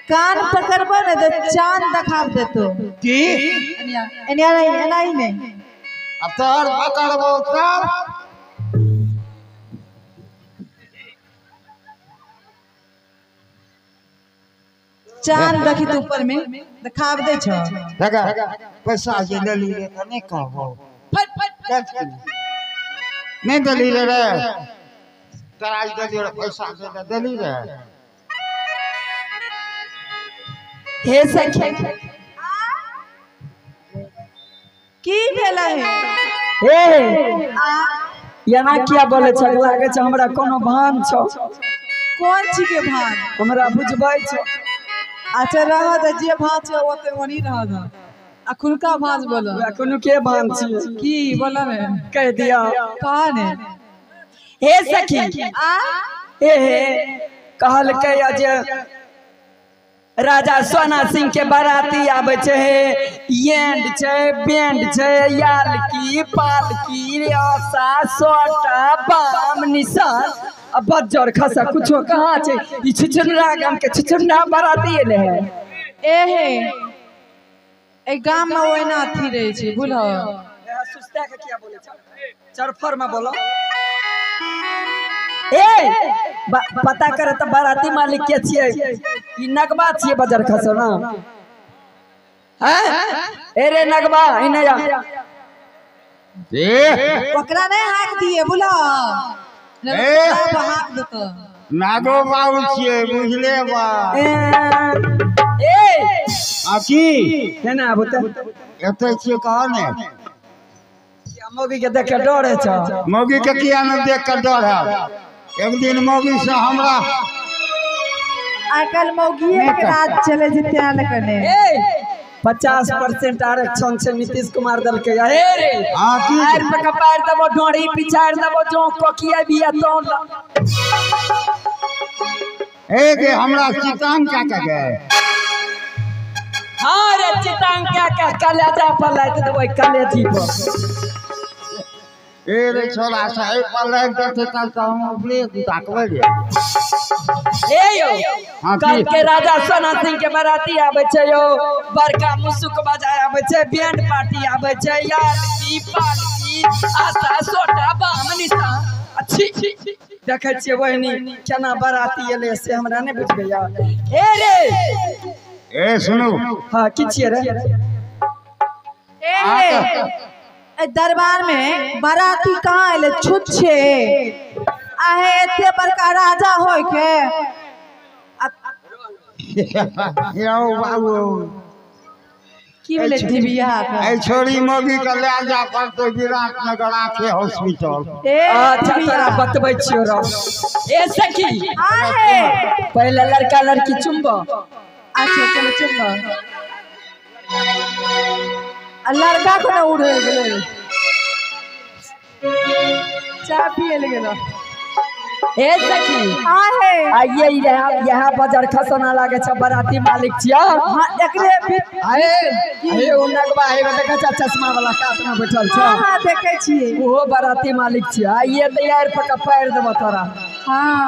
कान पकड़बो ने तो चांद दिखा देतो। की एनिया नहीं, एना ही नहीं। अब तोहर पकड़बो तब चांद देखी तो ऊपर में दिखा दे छो। देखा पैसा जे लेली रे त नहीं कहबो। फट फट नहीं देली रे रे तोरा देली रे पैसा जे देली रे। हे सखी की भेल है? हे एना किया बोले छ? लागे छ हमरा कोनो भान छो। कोन छी के भान? हमरा बुझबै छ। अच्छा रह दे, जे भान छ ओते ओनी रह दे। आ खुलका भाज बोल। कोनो के भान छी? की बोल ने कह दिया कहा ने। हे सखी आ हे हे कहलकै जे राजा सोना सिंह के बाराती आबै छै, एंड छै बैंड छै, यालकी पालकी आशा सोटा बाम निशान आ बज्जर खसा कुछो कहाँ छै। ई छिछुनरा गाम के छिछुनरा बाराती एले है। एहे ए गाम में ओहिना अथी रहे छै बुझल। सुस्ता के किया बोले छ? चरफर में बोलो। ए पता करे त बाराती मालिक के छियै? ई नगबा छियै बजर खसो ना हैं? ए रे नगबा इने आ। ए ओकरा नहीं हाक दिए बुझल। ए हाक देतो नागो बाबू छियै बुझले बा। ए आ की केना आबो त एतै छियै कह ने। मौगी के देख के डर है छ। मौगी के किया न देख के डर है? एक दिन मौगी से हमरा आजकल मौगी के राज चले जेते आल कने। 50% आरक्षण से नीतीश कुमार दल के। हे रे हां की आर पे कपार दबो ढोड़ी पिछाड़ दबो जो कोकिया बिया तो ए के हमरा चितांग क्या के गए? हां रे चितांग क्या के कलेजा पर लाइत देबो कलेजी पर। ए रे छोरा साहेब पर लाइत देते तब तो हम अपने ताकबै रे। ए यो कल के राजा सोना सिंह के बाराती आबै छै यो, बड़का मुसुक बजाय आबै छै, बैंड पार्टी आबै छै, यालकी पालकी आशा सोटा बाम निशान। अच्छी देखै छियै बहिनी केना बाराती एलै से हमरा नहि बुझबै। ए रे ए सुनू। हाँ की छियै रे? ए दरबार में बाराती कहाँ एलै? छुच्छे आहे एते बड़का राजा होय के। यौ बाबू की भेलै दिव्या? ए छोरी मौगी के ले जा पड़तै विराटनगर आंखे हॉस्पिटल। अच्छा तोरा बतबै छियौ रौ। ए सखी आहे पहले लड़का लड़की चुम्बो। अच्छा चलो चुम्बो। आ लड़का कोना उड़े गेलै? चाय पिए ले गेलो। ए सखी आहे आइए यहाँ बाजार खसना लागे छ बाराती मालिक छिया। हां एकरे अरे हे ओ नगबा हे देखै छ चश्मा वाला कात में बैठल छ। हां देखै छियै ओहो बाराती मालिक छिया। आइए तैयार पक्का पैर देबो तोरा। हां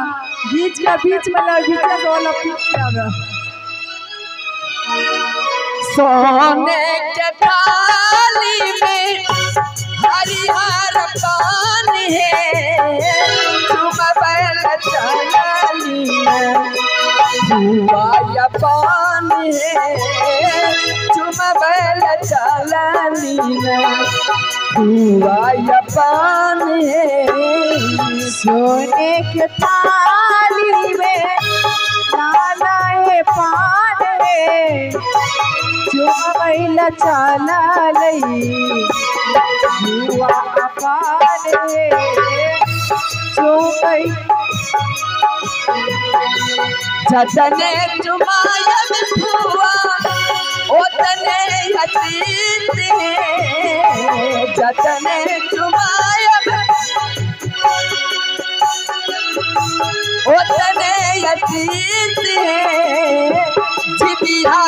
बीच के बीच में लग बीच के वाला पीछे आवे। सोने के थाली में हरिहर पान है, तुम बैल चलाली में बुआ पान है, तुम बैल चलाली में बुआ पान है। सोने के थाली में लाला है पान है, तुम बैल चला लई बुआ पान है, जतने चुमायन फुआ ओतने हसीन है, जतने चुमायन ओतने हसीन है, जिबिया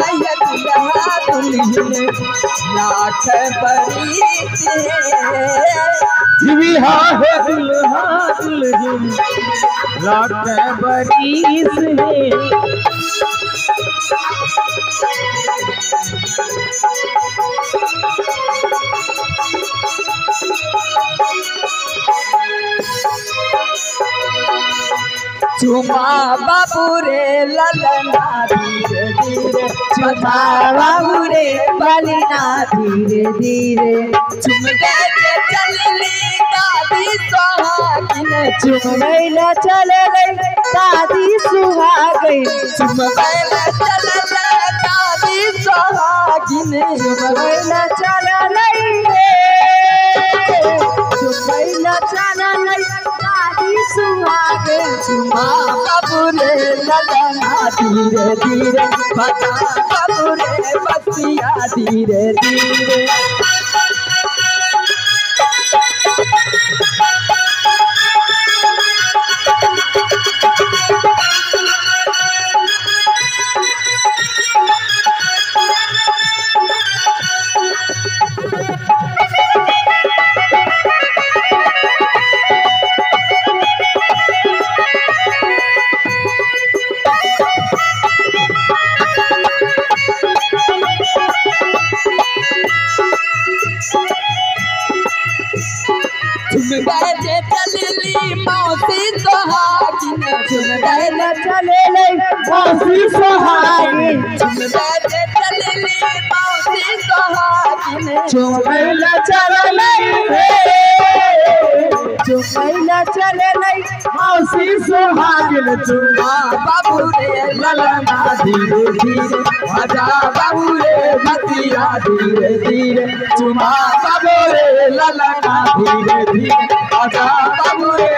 दुल्हा दुल्हन लाख बरीस है, जिबिया दुल्हा दुल्हन लाख बरीस है। चुमा बाबू रे ललना धीरे धीरे चुमा बाबू रे ललना धीरे धीरे चुमबे के चलली दादी सोहागिन चुमैला चललै दादी सुहागिन चुमबैला चललै दादी सोहागिन चुमैला चललै रे चुमैला चललै दादी सुहागिन चुमा बाबू रे ललना धीरे धीरे बता बाबू रे बसिया धीरे धीरे। चुमबे चलली मौसी सोहागिन चुमैला चललै मौसी सोहागिन चुमबे चलली मौसी सोहागिन चुमैला चललै रे चुमैला चललै मौसी सोहागिन चुमा बाबू रे ललना धीरे धीरे आजा बाबू रे बतिया धीरे धीरे चुमा बाबू रे ललना धीरे धीरे आजा बाबू रे।